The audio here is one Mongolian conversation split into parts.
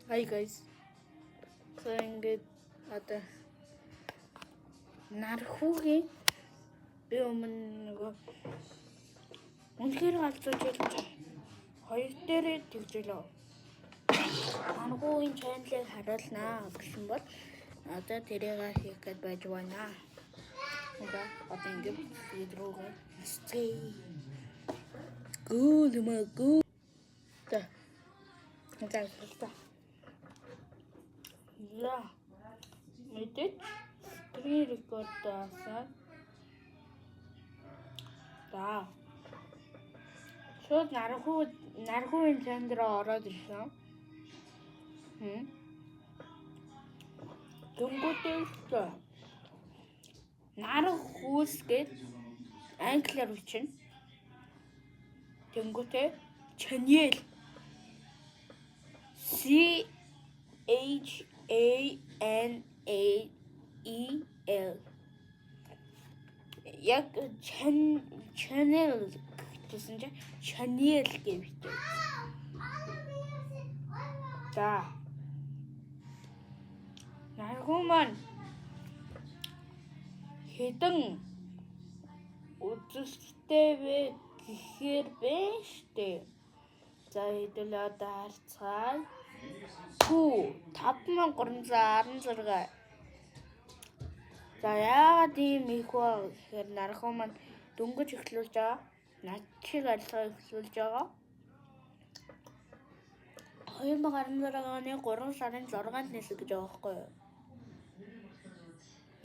Hi guys. So ингээд одоо нархүүгийн би өмнө нөгөө үнэхээр галзууж хэлж хоёр дээрээ тэгжэлээ. Нархүүгийн channel-ыг харуулнаа гэсэн бол одоо тэрийг хийх гээд байж байна. Одоо одоо ингээд видеогоо хийцгээе. Гүү юм аа гүү. За. За за. За. Мэдээж screen record даасан. За. Шууд нархүүгийн channel руу ороод ирсэн. Хм. Дөнгөтэй нархүүс гээд англиар бичнэ. Тэнгүүтээ channel C H A N A E L яг channel гэсэн чинь channel гэж бичээ. За. Нархүү маань хэдэн үзэлттэй вэ гэхээр бэ штэ. За, хэдүүл одоо харцгаая. Хүү, 5316. За, яагаад ийм их вэ гэхээр нархуу маань дөнгөж эхлүүлж байгаа. Над шиг адилхан эхлүүлж байгаа. 2016 оны 3 сарын 6-нд нээсэн гэж байгаа байхгүй юу?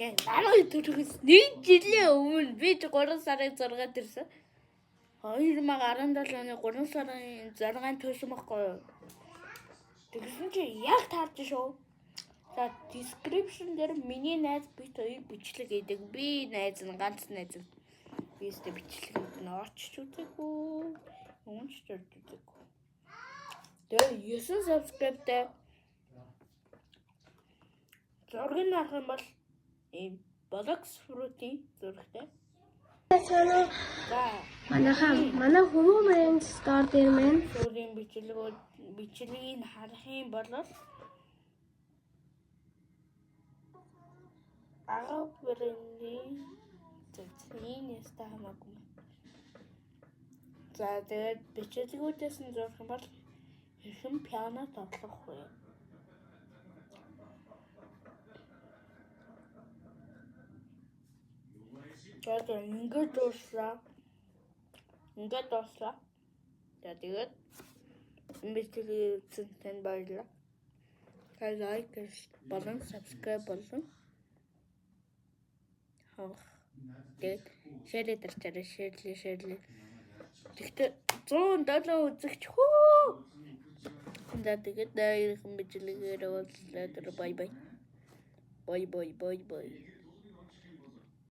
Яг намайг төрөхөөс нэг жилийн өмнө би ч 3 сарын 6-нд ирсэн. 2017 оны 3 сарын 6-нд төрсөн байхгүй юу? Тэгсэн чи яг таарч шүү. За, description дээр миний найз бит хоёр бичлэг хийдэг. Би найз нь ганц найз нь. Би өстө бичлэг нь очиж үзээгүй. Өмнө ч орж үзээгүй. Тэгээ 9 subscribe-тай зургийг нь харах юм бол ийм Blox Fruit-ийн зурагтай. Цаана. За. Манайхаа манай хүмүүн брэнд store дээр маань сүүлийн бичлэгүүд бичлэгийг харах юм бол ага брендийн зэцний яста хамаагүй. За, тэгээд бичлэгүүдээс нь зурх юм бол хэрхэн пиано тоглох вэ? За, тэгээд ингээд дууслаа. Ингээд дууслаа. За, тэгээд бичлэгийг үзсэн танд баярлалаа. Та like болон subscribe болон хавах. Тэгээд share дарчаарай, share лээ, share лээ. Тэгтээ 107 үзэгч хөө. За, тэгээд дараагийн бичлэгээр уулзлаа. Bye bye. Bye bye bye bye.